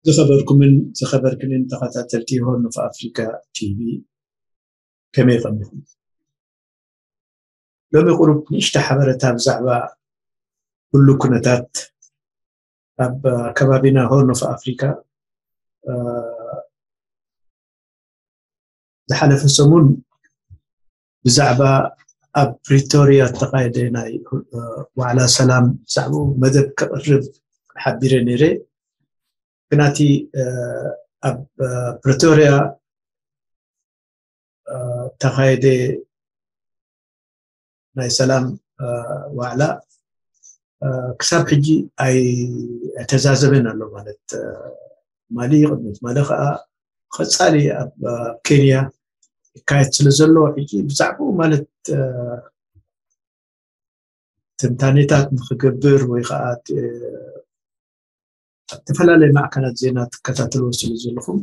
ዝኸበርኩምን ዝኸበርክንን ተኸታተልቲ ሆርን ኦፍ ኣፍሪካ ቲቪ፣ ከመይ ቐኒኹም? ሎሚ ቁሩብ ንእሽተ ሓበረታ ብዛዕባ ኩሉ ኩነታት ኣብ ከባቢና ሆርን ኦፍ ኣፍሪካ ዝሓለፈ ሰሙን ብዛዕባ ኣብ ፕሪቶርያ ዝተኻየደ ናይ ዋዕላ ሰላም ብዛዕባኡ መደብ ከቕርብ ሓቢረ ነይረ። ግናቲ ኣብ ፕሪቶርያ ተኻየደ ናይ ሰላም ዋዕላ ክሳብ ሕጂ ኣይተዛዘበን ኣሎ። ማለት ማሊ ቅድሚ ትማሊ ከዓ ቀፃሊ ኣብ ኬንያ ይካየድ ስለ ዘሎ ሕጂ ብዛዕባኡ ማለት ትንታኔታት ንክገብር ወይ ከዓ ኣብ ዝተፈላለዩ ማዕከናት ዜና ትከታተልዎ ስለ ዘለኹም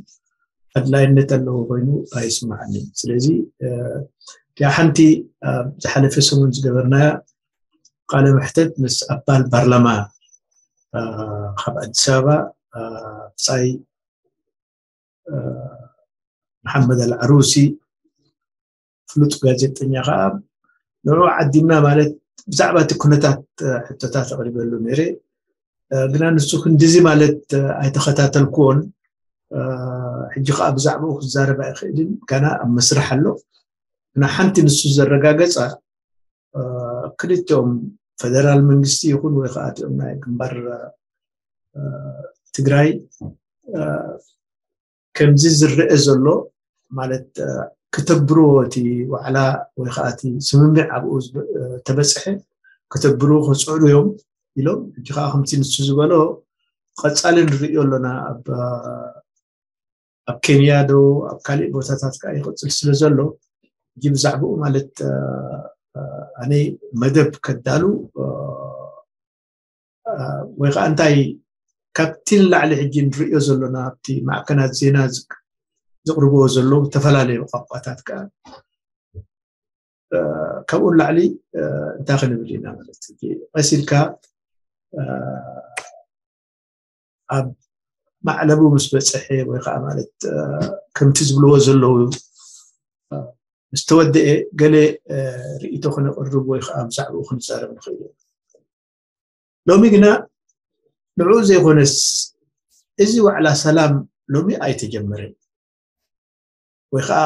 ኣድላይነት ኣለዎ ኮይኑ ኣይስማዓንን። ስለዚ እቲኣ ሓንቲ ኣብ ዝሓለፈ ሰሙን ዝገበርናያ ቃለ መሕተት ምስ ኣባል ፓርላማ ካብ ኣዲስ ኣበባ ብፃይ መሓመድ ኣልዓሩሲ ፍሉጥ ጋዜጠኛ ከዓ ንዑ ዓዲምና ማለት ብዛዕባ እቲ ኩነታት ሕቶታት ኣቕሪበሉ ነይረ። ግና ንሱ ክንድዚ ማለት ኣይተኸታተልክዎን። ሕጂ ከዓ ብዛዕባኡ ክዛረብ ኣይኽእልን፣ ገና ኣብ መስርሕ ኣሎ። ግና ሓንቲ ንሱ ዘረጋገፃ ክልቲኦም ፈደራል መንግስቲ ይኹን ወይ ከዓ እቲኦም ናይ ግንባር ትግራይ ከምዚ ዝረአ ዘሎ ማለት ክተግብርዎ እቲ ዋዕላ ወይ ከዓ እቲ ስምምዕ ኣብኡ ተበፅሐ ክተግብርዎ ክፅዕሩ እዮም ኢሎም። ሕጂ ከዓ ከምቲ ንሱ ዝበሎ ቀፃሊ ንርእዮ ኣለና። ኣብ ኬንያ ዶ ኣብ ካሊእ ቦታታት ከዓ ይቕፅል ስለ ዘሎ ሕጂ ብዛዕባኡ ማለት ኣነ መደብ ከዳሉ ወይ ከዓ እንታይ ካብቲ ንላዕሊ ሕጂ ንርእዮ ዘሎና ኣብቲ ማዕከናት ዜና ዘቕርብዎ ዘለዉ ዝተፈላለዩ ቋንቋታት ከዓ ካብኡ ንላዕሊ እንታይ ክንብል ኢና ማለት ቀስ ኢልካ ኣብ ማዕለቡ ምስ በፀሐ ወይ ከዓ ማለት ከምቲ ዝብልዎ ዘለዉ ምስ ተወደአ ገለ ርእይቶ ክነቕርብ ወይ ከዓ ብዛዕባኡ ክንዛረብ ንኽእል ኢና። ሎሚ ግና ንዕኡ ዘይኮነስ እዚ ዋዕላ ሰላም ሎሚ ኣይተጀመረን። ወይ ከዓ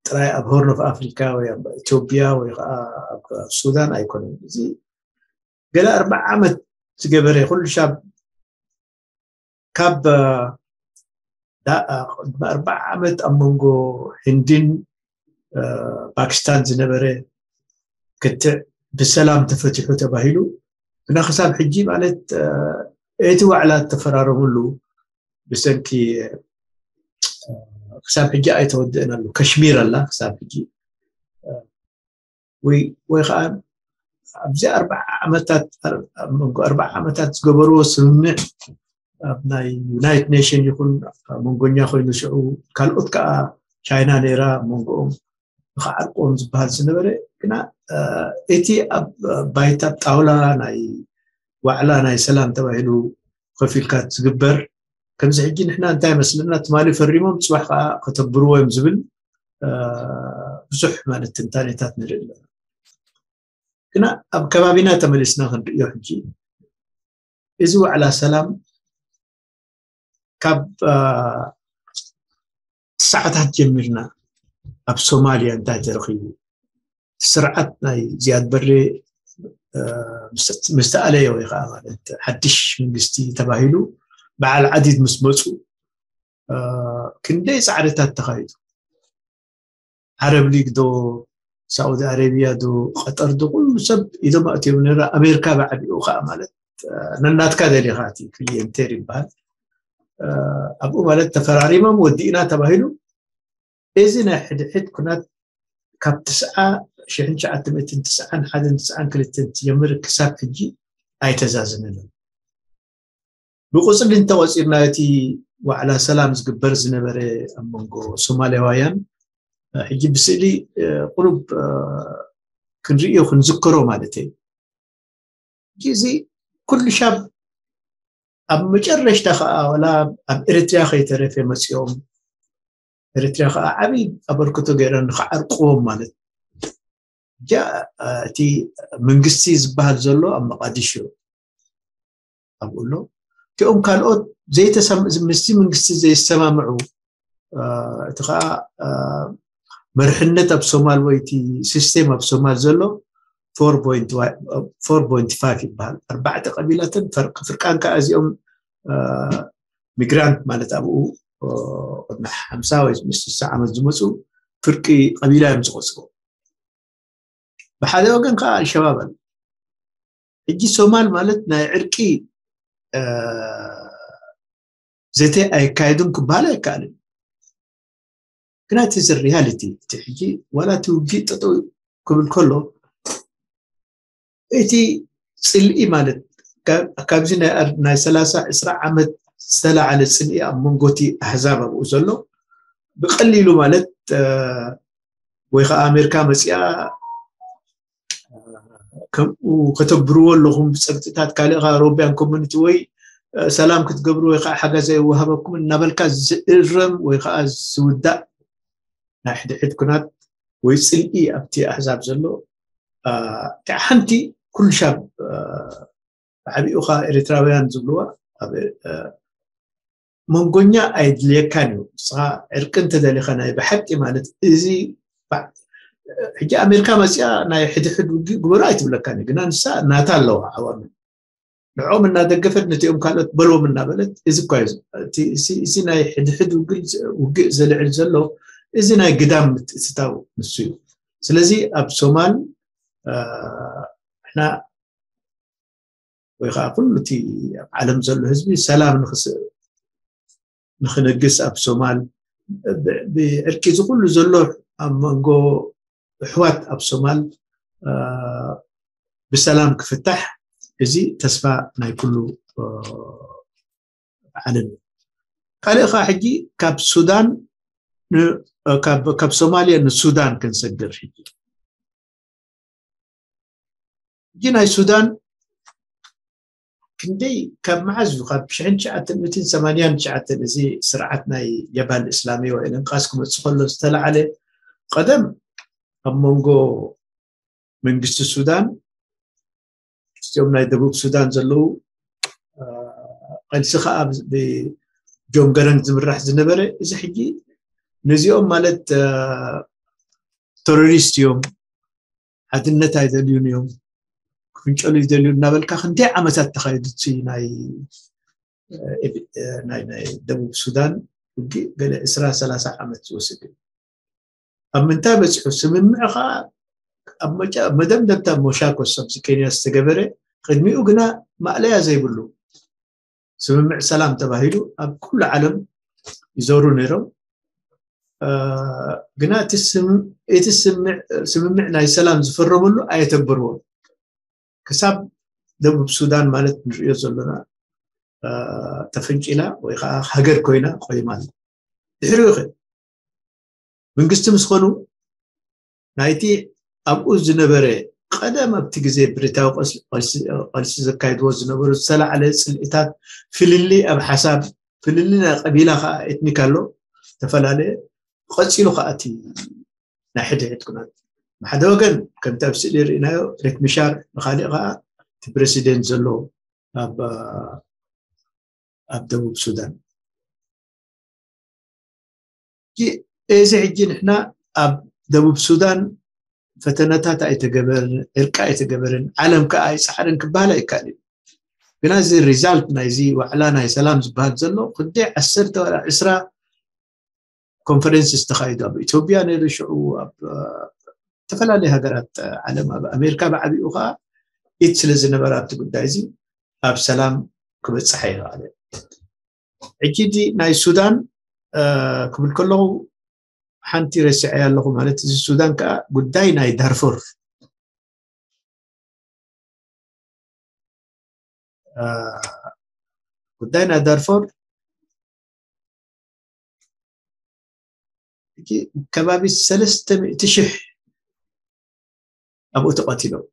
ጥራይ ኣብ ሆርን ኦፍ ኣፍሪካ ወይ ኣብ ኢትዮጵያ ወይ ከዓ ኣብ ሱዳን ኣይኮነን። እዚ ገለ ኣርባዓ ዓመት ዝገበረ ኩሉ ሻብ ካብ ቅድሚ ኣርባዓ ዓመት ኣብ መንጎ ህንድን ፓኪስታን ዝነበረ ክትዕ ብሰላም ተፈቲሑ ተባሂሉ ግና ክሳብ ሕጂ ማለት እቲ ዋዕላ ተፈራረሙሉ ብሰንኪ ክሳብ ሕጂ ኣይተወደእን ኣሎ። ከሽሚር ኣላ ክሳብ ሕጂ ወይ ከዓ ኣብዚ ኣርባዓ ዓመታት ኣብ መንጎ ኣርባዓ ዓመታት ዝገበርዎ ስምምዕ ኣብ ናይ ዩናይትድ ኔሽን ይኹን መንጎኛ ኮይኑ ሽዑ ካልኦት ከዓ ቻይና ነይራ መንጎኦም ንክዓርቅዎም ዝበሃል ዝነበረ ግና እቲ ኣብ ባይታ ጣውላ ናይ ዋዕላ ናይ ሰላም ተባሂሉ ኮፍ ኢልካ ዝግበር ከምዚ ሕጂ ንሕና እንታይ መስለና ትማሊ ፈሪሞም ፅባሕ ከዓ ከተግብርዎ እዮም ዝብል ብዙሕ ማለት ትንታኔታት ንርኢ ኣለና። ግና ኣብ ከባቢና ተመሊስና ክንርእዮ ሕጂ እዚ ዋዕላ ሰላም ካብ ሰዓታት ጀሚርና ኣብ ሶማልያ እንታይ ተረኺቡ ስርዓት ናይ ዝያድ በሬ ምስ ተኣለየ ወይ ከዓ ማለት ሓድሽ መንግስቲ ተባሂሉ በዓል ዓዲድ ምስ መፁ ክንደይ ፃዕርታት ተኻይዱ። ዓረብ ሊግ ዶ ሳዑዲ ኣረቢያ ዶ ቀጠር ዶ ኩሉ ሰብ ኢዶም ኣእትዮም ነራ ኣሜሪካ ብዓቢኡ ከዓ ማለት ነናትካ ደሊኻ እቲ ክሊየንቴር ይበሃል ኣብኡ ማለት ተፈራሪሞም ወዲእና ተባሂሉ እዚ ናይ ሕድሕድ ኩናት ካብ ትስዓ ሽሕን ትሽዓተ ሚእትን ትስዓን ሓደን ትስዓን ክልተን ትጀምር ክሳብ ሕጂ ኣይተዛዘመን። ብቁፅሊ እንተቆፂርና እቲ ዋዕላ ሰላም ዝግበር ዝነበረ ኣብ መንጎ ሶማሊያውያን ሕጂ ብስእሊ ቁሩብ ክንርእዮ ክንዝክሮ ማለት እዩ። እዚ ኩሉ ሻብ ኣብ መጨረሽታ ከዓ ዋላ ኣብ ኤርትራ ከይተረፈ መፂኦም፣ ኤርትራ ከዓ ዓብዪ ኣበርክቶ ገይረን ንክዓርቅዎም ማለት። እጃ እቲ መንግስቲ ዝበሃል ዘሎ ኣብ መቃዲሾ ኣብኡ ኣሎ። እቲኦም ካልኦት ዘይተሰም- ምስቲ መንግስቲ ዘይሰማምዑ፣ እቲ ከዓ መርሕነት ኣብ ሶማል ወይ እቲ ሲስቴም ኣብ ሶማል ዘሎ ፎር ፖይንት ፋይቭ ይበሃል። ኣርባዕተ ቀቢላትን ፍርቃን ከዓ እዚኦም ሚግራንት ማለት ኣብኡ ቅድሚ ሓምሳ ወይ ስሳ ዓመት ዝመፁ ፍርቂ ቀቢላ እዮም ዝቆፅሩ። ብሓደ ወገን ከዓ ኣልሸባብ ኣሎ። ሕጂ ሶማል ማለት ናይ ዕርቂ ዘተ ኣይካየዱን ክበሃል ኣይከኣልን። ግና እቲ ሪያሊቲ እቲ ሕጂ ዋላ እቲ ውግእ ጠጠው ክብል ከሎ እቲ ፅልኢ ማለት ካብዚ ናይ ሰላሳ ዕስራ ዓመት ዝተላዓለ ፅልኢ ኣብ መንጎቲ ኣህዛብ ኣብኡ ዘሎ ብቀሊሉ ማለት ወይ ከዓ ኣሜሪካ መፅኣ ከምኡ ከተግብርዎ ኣለኹም ብፀቅጥታት ካልእ ከዓ ሮቢያን ኮሚኒቲ ወይ ሰላም ክትገብሩ ወይ ከዓ ሓገዝ ኣይወሃበኩም እናበልካ ዝእረም ወይ ከዓ ዝውዳእ ናይ ሕድሕድ ኩናት ወይ ፅልኢ ኣብቲ ኣህዛብ ዘሎ እቲዓ ሓንቲ ኩሉ ሻብ ብዓቢኡ ከዓ ኤርትራውያን ዝብልዋ ኣብ መንጎኛ ኣይድልየካን እዩ። ንስኻ ዕርቂ እንተደሊኻ ናይ ብሓቂ ማለት እዚ ሕጂ ኣሜሪካ መፅኣ ናይ ሕድሕድ ውግእ ግበሩ ኣይትብለካን እዩ። ግና ንሳ ናታ ኣለዋ ዓዋሚ ንዕኦም እናደገፈት ነቲኦም ካልኦት በልዎም እናበለት እዚ እኳ እዩ እዚ ናይ ሕድሕድ ውግእ ዘልዕል ዘሎ እዚ ናይ ግዳም ምትእትታው ንሱ እዩ። ስለዚ ኣብ ሶማል ሕና ወይ ከዓ ኩሉ እቲ ኣብ ዓለም ዘሎ ህዝቢ ሰላም ንክነግስ ኣብ ሶማል ብዕርቂ እዚ ኩሉ ዘሎ ኣብ መንጎ ኣሕዋት ኣብ ሶማል ብሰላም ክፍታሕ እዚ ተስፋ ናይ ኩሉ ዓለም እዩ። ካልእ ከዓ ሕጂ ካብ ሱዳን ካብ ሶማልያ ንሱዳን ክንሰግር ሕጂ ሕጂ ናይ ሱዳን ክንደይ ካብ መዓዝ እዩ ካብ ሽሕን ትሽዓተ ሚእትን ሰማንያን ትሽዓተን እዚ ስርዓት ናይ ጀባል እስላሚ ወይ እንቃስ ክመፅእ ከሎ ዝተላዓለ ቀደም ኣብ መንጎ መንግስቲ ሱዳን እዚኦም ናይ ደቡብ ሱዳን ዘለዉ ቀልሲ ከዓ ብጆን ገረንግ ዝምራሕ ዝነበረ እዚ ሕጂ ነዚኦም ማለት ተሮሪስት እዮም ሓድነት ኣይደልዩን እዮም ክፍንጨሉ ይደልዩ እናበልካ ክንደይ ዓመታት ተኻይዱ ናይ ናይ ደቡብ ሱዳን ውግእ ገለ ዕስራ ሰላሳ ዓመት ዝወስድ እዩ ኣብ ምንታይ በፂሑ ስምምዕ ከዓ ኣብ መደምደምታ ሞሻኮስ ኣብዚ ኬንያ ዝተገበረ ቅድሚኡ ግና ማእለያ ዘይብሉ ስምምዕ ሰላም ተባሂሉ ኣብ ኩሉ ዓለም ይዞሩ ነይሮም ግና እቲ ስምምዕ ናይ ሰላም ዝፈረመሉ ኣየተግበርዎን ክሳብ ደቡብ ሱዳን ማለት ንሪኦ ዘለና ተፈንቂላ ወይ ከዓ ሃገር ኮይና ቆይማ ኣላ ድሕሪኡ ኸ መንግስቲ ምስ ኾኑ ናይቲ ኣብኡ ዝነበረ ቀደም ኣብቲ ግዜ ብሪታዊ ቀልሲ ዘካይድዎ ዝነበሩ ዝተላዕለ ፅልኢታት ፍልልይ ኣብ ሓሳብ ፍልልይ ናይ ቀቢላ ከዓ ኤትኒክ ኣሎ ዝተፈላለየ ቀፂሉ ከዓ እቲ ናይ ሕድሕድ ኩናት ብሓደ ወገን ከምቲ ኣብ ስእሊ ርኢናዮ ሬክ ሚሻር ብካሊእ ከዓ እቲ ፕሬሲደንት ዘሎ ኣብ ኣብ ደቡብ ሱዳን እዚ ሕጂ ንሕና ኣብ ደቡብ ሱዳን ፈተነታት ኣይተገበርን ዕርቂ ኣይተገበርን ዓለም ከዓ ኣይፃዕርን ክበሃል ኣይከኣል እዩ ግና እዚ ሪዛልት ናይዚ ዋዕላ ናይ ሰላም ዝበሃል ዘሎ ክንደይ ዓሰርተ ዋላ ዕስራ ኮንፈረንስ ዝተኻይዱ ኣብ ኢትዮጵያ ነይሩ ሽዑ ኣብ ዝተፈላለዩ ሃገራት ዓለም ኣብ ኣሜሪካ ብዓቢኡ ከዓ ኢድ ስለ ዝነበረ ኣብቲ ጉዳይ እዚ ኣብ ሰላም ክበፅሕ ይኽኣለ ሕጂ ናይ ሱዳን ክብል ከለኹ ሓንቲ ረሲዐያ ኣለኹ ማለት እዚ ሱዳን ከዓ ጉዳይ ናይ ዳርፎር ጉዳይ ናይ ዳርፎር ከባቢ ሰለስተ ሚእቲ ሽሕ ኣብኡ ተቐቲሎም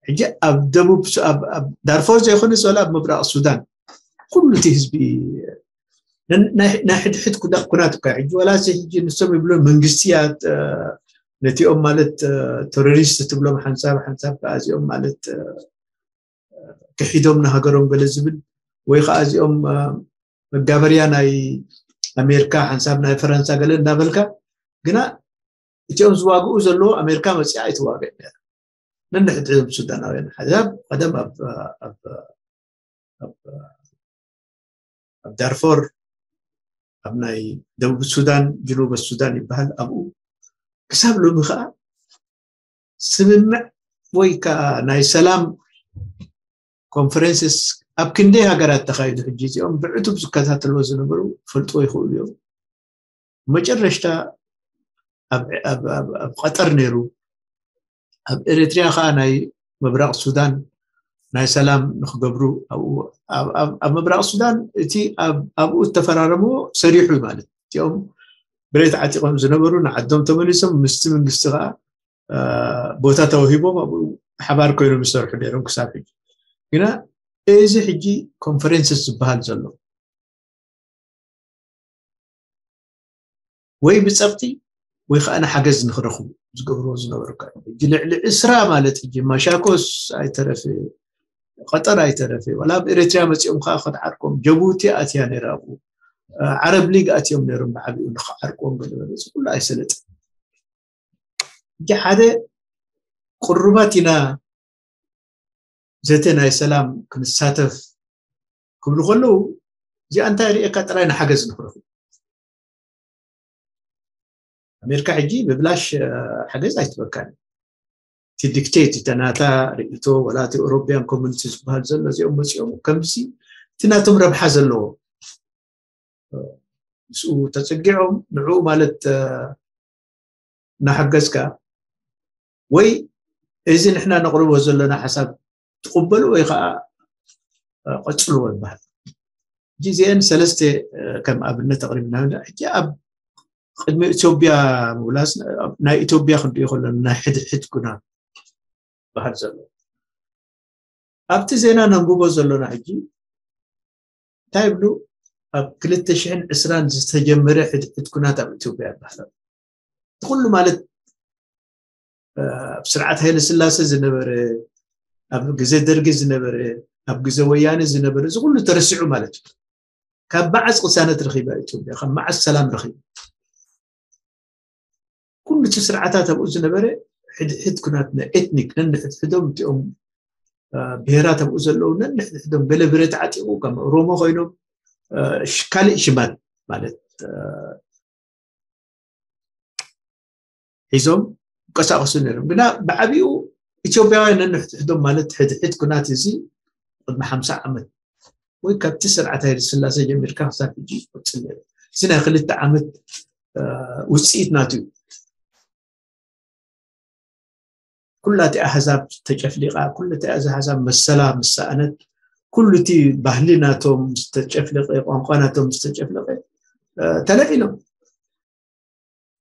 ሕጂ ኣብ ደቡብ ሱ- ኣብ ኣብ ዳርፎር ዘይኮነስ ዋላ ኣብ ምብራቕ ሱዳን ኩሉ እቲ ህዝቢ ን- ናይ ናይ ሕድሕድ ኩዳ- ኩናት እኳ ሕጂ ዋላ እዚ ሕጂ ንሶም ይብሉ መንግስቲ እያ እ፣ ነቲኦም ማለት እ፣ ቴሮሪስት ትብሎም ሓንሳብ ሓንሳብ ከዓ እዚኦም ማለት እ፣ ክሒዶም ንሃገሮም ገለ ዝብል ወይ ከዓ እዚኦም እ፣ መጋበርያ ናይ ኣሜሪካ ሓንሳብ ናይ ፈረንሳ ገለ እናበልካ ግና እቲኦም ዝዋግኡ ዘለዎ ኣሜሪካ መፅኣ ኣይትዋግእ ነንሕድ ሱዳናውያን ሓዛብ ቀደም ኣብ ኣብ ኣብ ኣብ ዳርፎር ኣብ ናይ ደቡብ ሱዳን ጅኑብ ሱዳን ይበሃል ኣብኡ ክሳብ ሎሚ ከዓ ስምምዕ ወይ ከዓ ናይ ሰላም ኮንፈረንስስ ኣብ ክንደይ ሃገራት ተኻይዱ ሕጂ እዚኦም ብዕቱብ ዝከታተልዎ ዝነበሩ ፈልጥዎ ይኽእሉ እዮም መጨረሽታ ኣብ ኣብ- ኣብ- ኣብ ቀጠር ነይሩ ኣብ ኤርትሪያ ከዓ ናይ ምብራቕ ሱዳን ናይ ሰላም ንክገብሩ ኣብኡ- ኣብ- ኣብ- ኣብ ምብራቕ ሱዳን እቲ ኣብ- ኣብኡ ዝተፈራረምዎ ሰሪሑ እዩ ማለት እቲኦም ብሬት ዓጢቆም ዝነበሩ ንዓዶም ተመሊሶም ምስቲ መንግስቲ ከዓ እ፣ ቦታ ተወሂቦም ኣብኡ ሓባር ኮይኖም ይሰርሑ ነይሮም ክሳብ ሕጂ ግና እዚ ሕጂ ኮንፈረንስስ ዝበሃል ዘሎ ወይ ብፀቕጢ ወይ ከዓ ንሓገዝ ንክረኽቡ ዝገብርዎ ዝነበሩ ካ ሕጂ ልዕሊ ዕስራ ማለት ሕጂ ማሻኮስ ኣይተረፈ ቀጠር ኣይተረፈ ዋላ ኣብ ኤርትሪያ መፂኦም ከዓ ክትዓርቆም ጀቡቲ ኣትያ ነይራ ኣብኡ እ፣ ዓረብ ሊግ ኣትዮም ነይሮም ብዓብኡ ንክዓርቆም ገለ በለ እዚ ኩሉ ኣይሰለጥን ሕጂ ሓደ ቅሩባት ኢና ዘተ ናይ ሰላም ክንሳተፍ ክብሉ ከለዉ እዚኣ እንታይ ርእየካ ጥራይ ንሓገዝ ንክረኽቡ ኣሜሪካ ሕጂ ብብላሽ ሓገዝ ኣይትበካን እቲ ዲክቴት እተ ናታ ርእቶ ወላ እቲ ኤሮፒያን ኮሚኒቲ ዝበሃል ዘሎ እዚኦም መፂኦም ከምዚ እቲ ናቶም ረብሓ ዘለዎ ምስኡ ተፀጊዖም ንዕኡ ማለት እናሓገዝካ ወይ እዚ ንሕና ነቕርቦ ዘለና ሓሳብ ትቕበሉ ወይ ከዓ ቀፅልዎ ይበሃል ሕጂ እዚአን ሰለስተ ከም ኣብነት ኣቕሪብና ሕጂ ኣብ ቅድሚ ኢትዮጵያ ምብላስ ናይ ኢትዮጵያ ክንሪኦ ከለና ናይ ሕድሕድ ኩና በሃል ዘሎ ኣብቲ ዜና ነንብቦ ዘሎና ሕጂ እንታይ ይብሉ ኣብ ክልተ ሽሕን ዕስራን ዝተጀመረ ሕድሕድ ኩናት ኣብ ኢትዮጵያ ይበሃል ኩሉ ማለት ኣብ ስርዓት ሃይለ ስላሴ ዝነበረ ኣብ ግዜ ደርጊ ዝነበረ ኣብ ግዜ ወያነ ዝነበረ እዚ ኩሉ ተረሲዑ ማለት እዩ ካብ መዓስ ቅሳነት ረኺባ ኢትዮጵያ ካብ መዓስ ሰላም ረኺቡ ኩሉ እቲ ስርዓታት ኣብኡ ዝነበረ ሕድሕድ ኩናት ናይ ኤትኒክ ነንሕድሕዶም እቲኦም ብሄራት ኣብኡ ዘለዉ ነንሕድሕዶም ገለ ብረት ዓጢቑ ከም ኦሮሞ ኮይኖም ካልእ ሽማት ማለት ሒዞም ይንቀሳቀሱ ነይሮም ግና ብዓብኡ ኢትዮጵያውያን ነንሕድሕዶም ማለት ሕድሕድ ኩናት እዚ ቅድሚ ሓምሳ ዓመት ወይ ካብቲ ስርዓት ሃይለ ስላሴ ጀሚርካ ክሳብ ሕጂ ይቆፅል ነይሩ እዚ ናይ ክልተ ዓመት ውፅኢት ናቱ እዩ ኩላ እቲ ኣህዛብ ተጨፍሊቃ ኩሉ እቲ ኣህዛብ መሰላ ምስ ሰኣነት ኩሉ እቲ ባህሊ ናቶም ዝተጨፍለቀ ቋንቋ ናቶም ዝተጨፍለቀ ተለዒሎም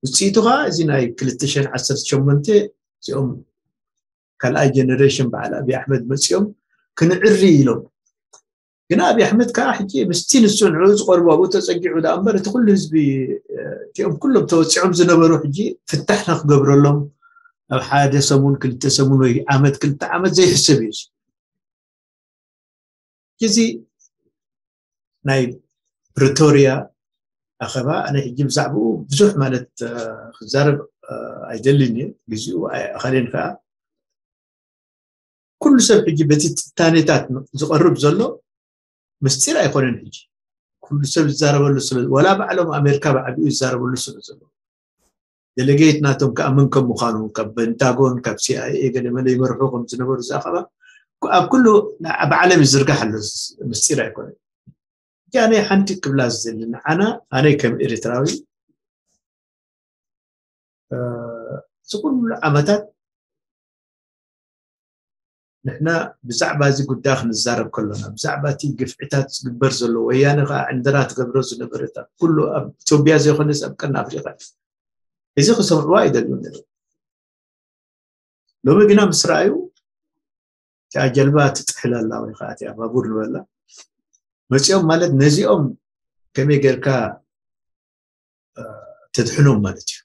ውፅኢቱ ከዓ እዚ ናይ ክልተ ሽሕን ዓሰርተ ሸሞንተ እዚኦም ካልኣይ ጀነሬሽን በዓል ኣብይ ኣሕመድ መፂኦም ክንዕሪ ኢሎም ግን ኣብይ ኣሕመድ ከዓ ሕጂ ምስቲ ንሱ ንዕኡ ዝቀርቡ ኣብኡ ተፀጊዑ ደኣ እምበር እቲ ኩሉ ህዝቢ እቲኦም ኩሎም ተወፂዖም ዝነበሩ ሕጂ ፍታሕ ንክገብረሎም ኣብ ሓደ ሰሙን ክልተ ሰሙን ወይ ዓመት ክልተ ዓመት ዘይሕሰብ እዩ እዚ ናይ ፕሪቶርያ ኣኸባ ኣነ ሕጂ ብዛዕባኡ ብዙሕ ማለት ክዛረብ ኣይደልን እየ ግዜኡ ኣይኣኸልን ከዓ ኩሉ ሰብ ሕጂ በቲ ትንታኔታት ዝቐርብ ዘሎ ምስጢር ኣይኮነን ሕጂ ኩሉ ሰብ ዝዛረበሉ ስለ ዋላ ባዕሎም ኣሜሪካ ብዓቢኡ ዝዛረበሉ ስለ ዘሎ ዴሌጌት ናቶም ክኣምን ከም ምዃኑ ካብ ፔንታጎን ካብ ሲኣይኤ ገለመለ ይመርሑ ከም ዝነበሩ ዝኣኸባ ኣብ ኩሉ ብዓለም ይዝርጋሕ ኣሎ ምስጢር ኣይኮነን ኣነ ሓንቲ ክብላ ዝደሊ ንዓና ኣነ ከም ኤርትራዊ እዚ ኩሉ ዓመታት ንሕና ብዛዕባ እዚ ጉዳይ ክንዛረብ ከሎና ብዛዕባ እቲ ግፍዕታት ዝግበር ዘሎ ወያነ ከዓ ዕንደራ ትገብሮ ዝነበረት ኣብ ኩሉ ኣብ ኢትዮጵያ ዘይኮነስ ኣብ ቀርኒ ኣፍሪቃ እዚ ክሰምዕዋ ኣይደልዩን ነይሮም ሎሚ ግና ምስ ረኣዩ እቲኣ ጀልባ ትጥሕል ኣላ ወይ ከዓ እቲኣ ባቡር ንበላ መፂኦም ማለት ነዚኦም ከመይ ጌርካ ተድሕኖም ማለት እዩ።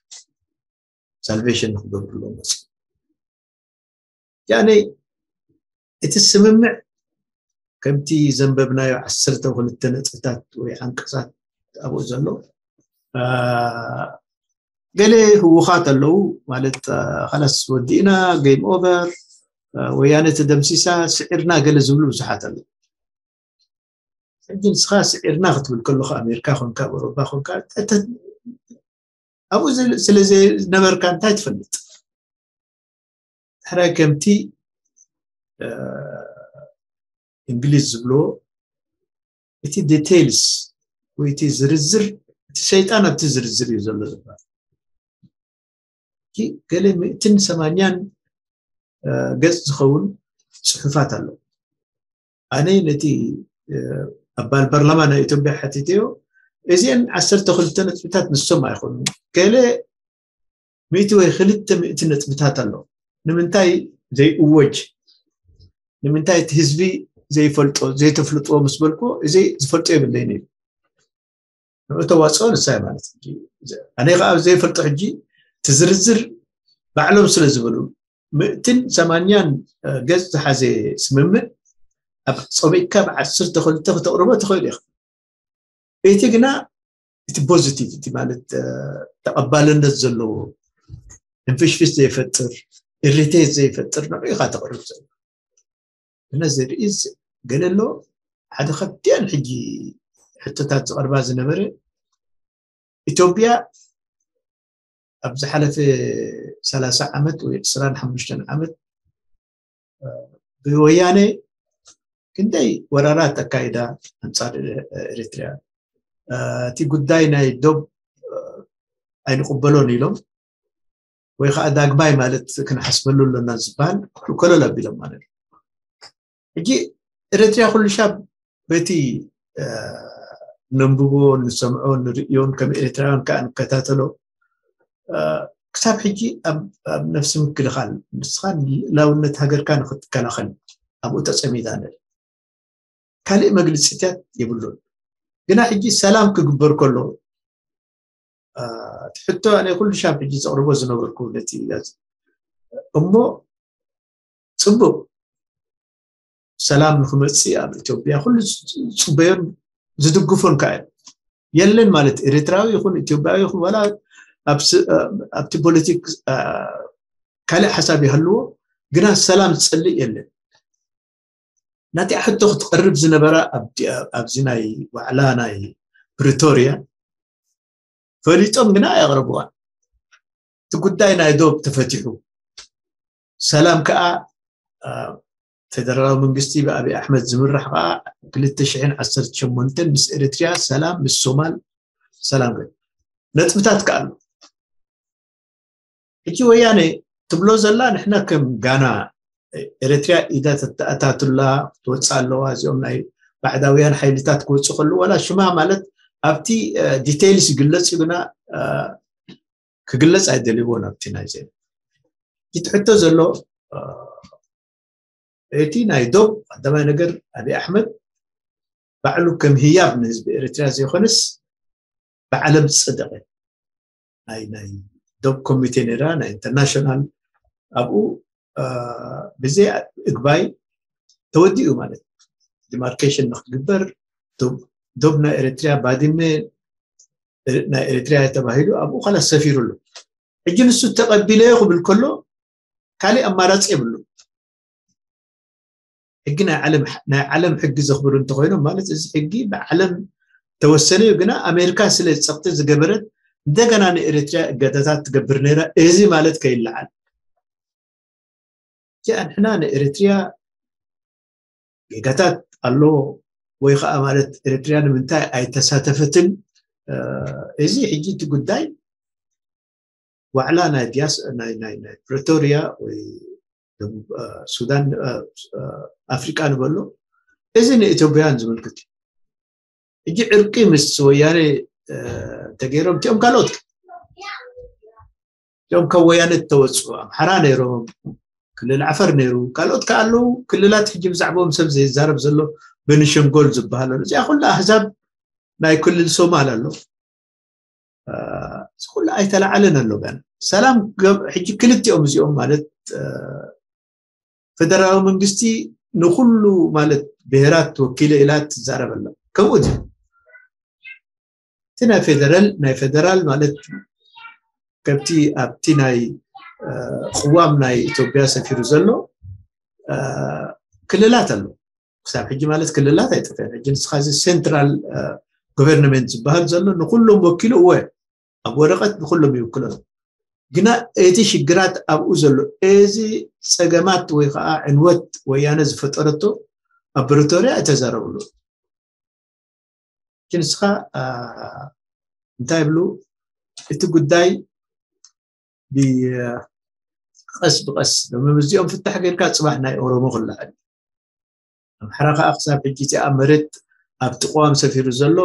ሳልቬሽን ንክገብርሎም መፅኡ ያኔ እቲ ስምምዕ ከምቲ ዘንበብናዮ ዓሰርተ ክልተ ነጥብታት ወይ ዓንቀፃት ኣብኡ ዘሎ ገለ ህውኻት ኣለዉ ማለት ካላስ ወዲእና ጌም ኦቨር ወያነ ተደምሲሳ ስዒርና ገለ ዝብሉ ብዙሓት ኣለዉ። ሕጂ ንስኻ ስዒርና ክትብል ከለኹ ኣሜሪካ ኮንካ ኣውሮፓ ኮንካ ኣብኡ ስለ ዘይነበርካ እንታይ ትፈልጥ? ሕራይ ከምቲ እንግሊዝ ዝብሎ እቲ ዲቴይልስ ወይ እቲ ዝርዝር እቲ ሰይጣን ኣብቲ ዝርዝር እዩ ዘሎ ዝበሃል። ገለ ምእትን ሰማንያን ገፅ ዝኸውን ፅሑፋት ኣሎ። ኣነ ነቲ ኣባል ፓርላማ ናይ ኢትዮጵያ ሓቲተዮ እዚአን ዓሰርተ ክልተ ነጥብታት ንሶም ኣይኮኑን ገለ ሚእቲ ወይ ክልተ ሚእቲ ነጥብታት ኣሎ። ንምንታይ ዘይእወጅ ንምንታይ እቲ ህዝቢ ዘይፈልጦ ዘይተፍልጥዎ ምስ በልኩ እዚ ዝፈልጦ የብለይን እዩ። ንዑ ተዋፅኦ ንሳይ ማለት ኣነ ከዓ ዘይፈልጦ ሕጂ ትዝርዝር ባዕሎም ስለ ዝበሉ ምእትን ሰማንያን ገፅ ዝሓዘ ስምምዕ ኣብ ፀሚቅካ ብዓሰርተ ክልተ ክተቅርቦ ትኽእል ኢኻ። እቲ ግና እቲ ፖዚቲቭ እቲ ማለት ተቐባልነት ዘለዎ እንፍሽፍሽ ዘይፈጥር ኢሪቴት ዘይፈጥር ንዑ ኢኻ ተቕርብ ዘሎ። ነዚ ርኢስ ገለ ኣሎ ሓደ ካብቲኣን ሕጂ ሕቶታት ዝቐርባ ዝነበረ ኢትዮጵያ ኣብ ዝሓለፈ ሰላሳ ዓመት ወይ ዕስራን ሓሙሽተን ዓመት ብወያነ ክንደይ ወራራት ኣካይዳ ኣንፃር ኤርትርያ እቲ ጉዳይ ናይ ዶብ ኣይንቕበሎን ኢሎም ወይ ከዓ ዳግማይ ማለት ክንሓስበሉ ኣለና ዝበሃል ኮለል ኣቢሎም ማለት እዩ። ሕጂ ኤርትርያ ኩሉ ሻብ በቲ ነንብቦ ንሰምዖ ንርእዮን ከም ኤርትራውያን ከዓ ንከታተሎ ክሳብ ሕጂ ኣብ ነፍሲ ምክልኻል ንስኻ ልእላውነት ሃገርካ ንክትከላኸል ኣብኡ ተፀሚዳ ንርኢ ካልእ መግልፅታት የብሉን። ግና ሕጂ ሰላም ክግበር ከሎ እቲ ሕቶ ኣነ ኩሉ ሻብ ሕጂ ዘቕርቦ ዝነበርኩ ነቲ እሞ ፅቡቅ ሰላም ንክመፅእ ኣብ ኢትዮጵያ ኩሉ ዝፅበዮን ዝድግፎን ከዓ የለን ማለት ኤርትራዊ ይኹን ኢትዮጵያዊ ይኹን ዋላ ኣብቲ ፖለቲክ ካልእ ሓሳብ ይሃልዎ ግና ሰላም ዝፀልእ የለን። ናቲኣ ሕቶ ክትቐርብ ዝነበራ ኣብዚ ናይ ዋዕላ ናይ ፕሪቶርያ ፈሊጦም ግና ኣየቕረብዋን። እቲ ጉዳይ ናይ ዶብ ተፈቲሑ ሰላም ከዓ ፌደራላዊ መንግስቲ ብኣብይ ኣሕመድ ዝምራሕ ከዓ ክልተ ሽሕን ዓሰርተ ሸሞንተን ምስ ኤርትርያ ሰላም ምስ ሶማል ሰላም ገ ነጥብታት ከዓ ኣሎ። ሕጂ ወያነ ትብሎ ዘላ ንሕና ከም ጋና ኤርትርያ ኢዳ ተተኣታትላ ክትወፅእ ኣለዋ እዚኦም ናይ ባዕዳውያን ሓይልታት ክወፁ ከለዉ ዋላ ሽማ ማለት ኣብቲ ዲቴይልስ ይግለፅ እዩ ግና ክግለፅ ኣይደልይዎን ኣብቲ ናይ ዜና እቲ ሕቶ ዘሎ እቲ ናይ ዶብ ቀዳማይ ነገር ኣብይ ኣሕመድ ባዕሉ ከም ህያብ ንህዝቢ ኤርትርያ ዘይኮነስ ብዓለም ዝፀደቐ ናይ ናይ ዶብ ኮሚቴ ነራ ናይ ኢንተርናሽናል ኣብኡ ብዘይ እግባይ ተወዲኡ ማለት ዲማርኬሽን ንክትግበር ዶብ ናይ ኤርትርያ ባድመ ናይ ኤርትርያ ተባሂሉ ኣብኡ ካላ ሰፊሩ ኣሎ። ሕጂ ንሱ ተቐቢለዮ ክብል ከሎ ካሊእ ኣማራፂ የብሉ። ሕጊ ናይ ዓለም ናይ ዓለም ሕጊ ዘኽብሩ እንተኮይኖም ማለት እዚ ሕጊ ብዓለም ተወሰነ እዩ። ግና ኣሜሪካ ስለ ፀቕጢ ዝገበረት እንደገና ንኤርትርያ እገዳታት ትገብር ነይራ። እዚ ማለት ከይለዓል እዚኣ ንሕና ንኤርትርያ ጌጋታት ኣለዎ ወይ ከዓ ማለት ኤርትርያ ንምንታይ ኣይተሳተፈትን እዚ ሕጂ እቲ ጉዳይ ዋዕላ ናይ ዲያስ ናይ ናይ ናይ ፕሪቶሪያ ወይ ደቡብ ሱዳን ኣፍሪቃ ንበሎ እዚ ንኢትዮጵያውያን ዝምልክት እዩ። ሕጂ ዕርቂ ምስ ወያነ ተገይሮም እቲኦም ካልኦት እቲኦም ካብ ወያነ ዝተወፅኡ ኣምሓራ ነይሮም ክልል ዓፈር ነይሩ፣ ካልኦት ከ ኣለዉ ክልላት። ሕጂ ብዛዕባኦም ሰብ ዘይዛረብ ዘሎ በንሸንጎል ዝበሃል ኣሎ። እዚኣ ኩላ ኣህዛብ ናይ ክልል ሶማል ኣሎ። እዚ ኩሉ ኣይተላዓለን ኣሎ። ገና ሰላም ሕጂ ክልቲኦም እዚኦም ማለት ፈደራላዊ መንግስቲ ንኩሉ ማለት ብሄራት ወኪለ ኢላ ትዛረብ ኣላ። ከምኡ እቲ ናይ ፌደራል ናይ ፌደራል ማለት ከብቲ ኣብቲ ናይ ቅዋም ናይ ኢትዮጵያ ሰፊሩ ዘሎ ክልላት ኣሎ። ክሳብ ሕጂ ማለት ክልላት ኣይጠፍአን። ሕጂ ንስኻ እዚ ሴንትራል ጎቨርንመንት ዝበሃል ዘሎ ንኩሎም ወኪሉ እወ ኣብ ወረቐት ንኩሎም ይውክሎ። ግና እቲ ሽግራት ኣብኡ ዘሎ እዚ ፀገማት ወይ ከዓ ዕንወት ወያነ ዝፈጠረቶ ኣብ ፕሪቶርያ ኣይተዛረብሉ። ንስኻ እንታይ ይብሉ እቲ ጉዳይ ብቀስ ብቀስ ሎም እዚኦም ፍታሕ ጌርካ ፅባሕ ናይ ኦሮሞ ክልዓል። ኣምሓራ ከዓ ክሳብ ሕጂ እዚኣ መሬት ኣብ ጥቋም ሰፊሩ ዘሎ